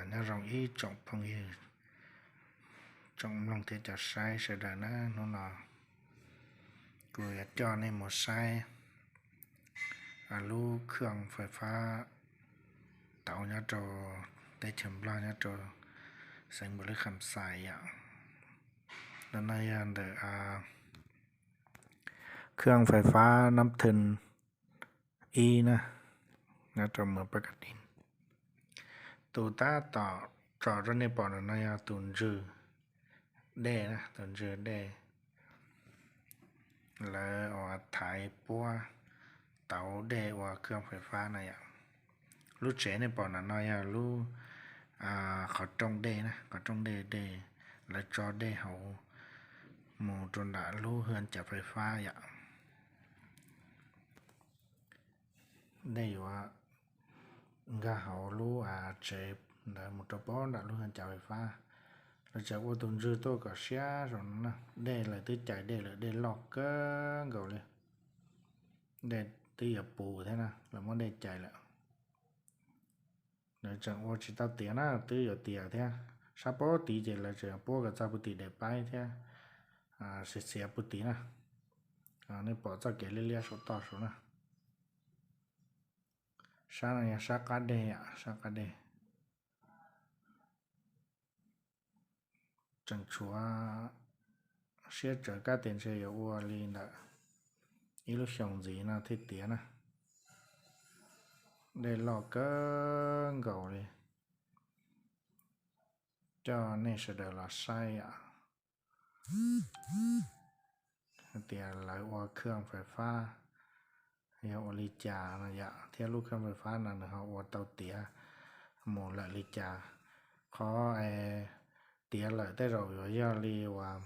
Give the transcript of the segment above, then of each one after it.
Nyob zoo ib tsoom phooj ywg, tsoom mloog thiab cov saib sawv daws na. Hnub no kuv yuav coj nej mus saib lub khwj fais fab tauv nyob rau teb chaws Nplog nyob rau xeev Npaus Lwj Kham Xais yom. Ntawm no yog ntawm khwj fais fab Nab Thee ib na, nyob rau Muas Paj Kas Dim. Tus tab tom tso rau nej pom ntawm no yog tus ntswg dej na, tus ntswg dej lawv uas thaiv puab tauv dej ua khwj fais fab na yom. Lub tsev nej pom ntawm no yog lub qhov rooj dej na, qhov rooj dej, dej lawv tso dej hauv mus rau nram lub hwj cav fais fab yom. Dej yuav nkag hauv lub tsev ntawd mus rau puag nram lub hwj cav fais fab. Lawv tseem ua tus ntswg tuaj kom siab saum no na. Dej lawv twb cais dej lawm, dej loj kawg nkaus li. Dej twb yuav puv thiab na, lawv muab dej cais lawm. Lawv tseem ua tsis tau tiav na, twb yuav tiav thiab. Sab puag tid ces lawv tseem puab kom txog puag tim daim paib thiab, xiav xiav puag tid na. Nej pom txoj kev liab liab saum toj saud na. Sab no yog sab qab deg, sab qab deg. Tseem tshuav siab tsawv kab tias ntshe yuav ua li ntawm ib lub xyoos ntxiv no thiaj tiav na. Dej loj kawg nkaus li. Coj nej sawv daws los saib yom. Hais tias lawv ua khwj fais fab yog ua li cas no yom, thiab lub khwj fais fab no nws ho ua tau tiav mus lawm li cas. Qhov tiav lawm tej zaum yuav yog li uas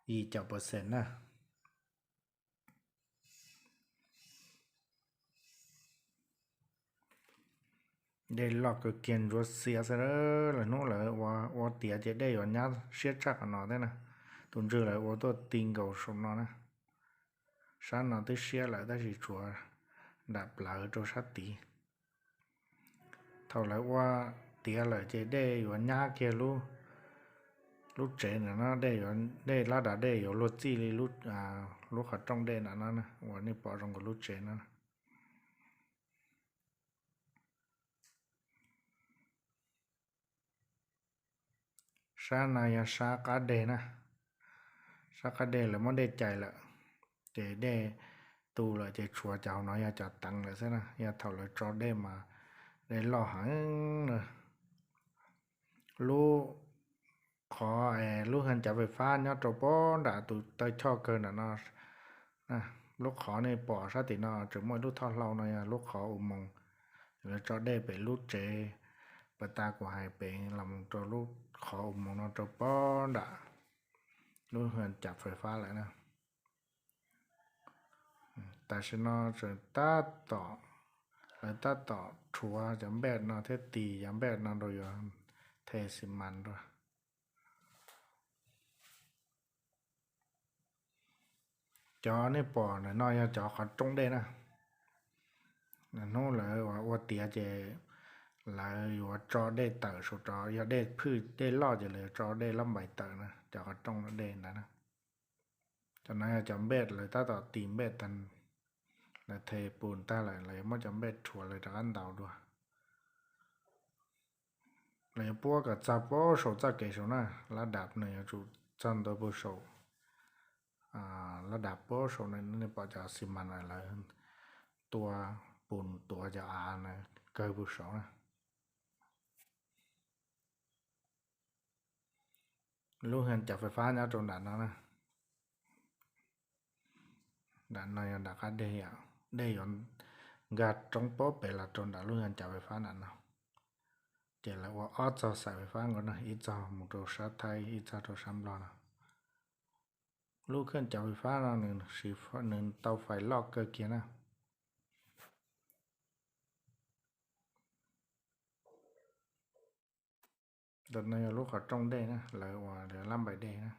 yim caum percent na. Dej loj kawg kiag ntsuav xiav xwb, lawv hnub lawv ua tiav ces dej yuav nyab siab tshaj qhov no thiab na. Tus ntswg lawv ua tuaj ti nkaus saum no na. Sab no twb siab lawm tab sis tshuav nram plawv rau sab tid. Thaum lawv ua tiav lawm ces dej yuav nyab kiag lub tsev ntawm no, dej, dej lab dav dej yuav luag txij li lub qhov rooj dej ntawm no na, uas nej pom zoo nkaus lub tsev no. Sab no yog sab qab deg na. Sab qab deg lawv muab dej cais lawm, ces dej tu lawm ces tshuav cov hauv no yog cov teev lawm xwb na. Yog thaum lawv tso dej mas dej loj heev na. Lub qhov, lub hwj cav fais fab nyob rau puag nram tus taw choj kawg nram no. Lub qhov nej pom sab tim no tseem muaj ib lub thoj hlau no yog lub qhov u moos. Lawv tso dej pem lub tsev pas tas kuv hais pem los rau lub qhov u moos no rau puag nram lub hwj cav fais fab lawm na. Tam sim no tseem tab tom, lawv tab tom rhuav cov npej no thiab tis cov npej no rau yuav the xi mas rau. Cov nej pom ntawm no yog cov qhov rooj dej na. Hnub lawv ua tiav ces lawv yuav tso dej tawm saum rov, yog dej phwj dej loj ces lawv yuav tso dej lab npais tawm na, cov qhov rooj dej ntawd na. Cov no yog cov npej lawv tab tom tis npej tag, lawv the pus tag lawm lawv yuav muab cov npej rhuav lawv rov qab ntaus dua. Lawv yuav puab kom txog puag saum txoj kev saum na, lab dav nws yuav tsum txog ntua puag saum, lab dav puag saum na, nej pom cov xi mas lawv tua pus tuav cov av na kawg puag saum na. Lub hwj cav fais fab nyob rau nram no na. Nram no yog nram qab deg, dej yuav nkag roob puag pem los rau nram lub hwj cav fais fab nram no. Ces lawv ua ob txog xaim fais fab nkaus no, ib txog mus rau sab Thaib, ib txog rau sab Nplog no. Lub hwj cav fais fab no nws tau fais loj kawg kiag na. Ntawm no yog lub qhov rooj dej na, lawv ua lab npais dej na.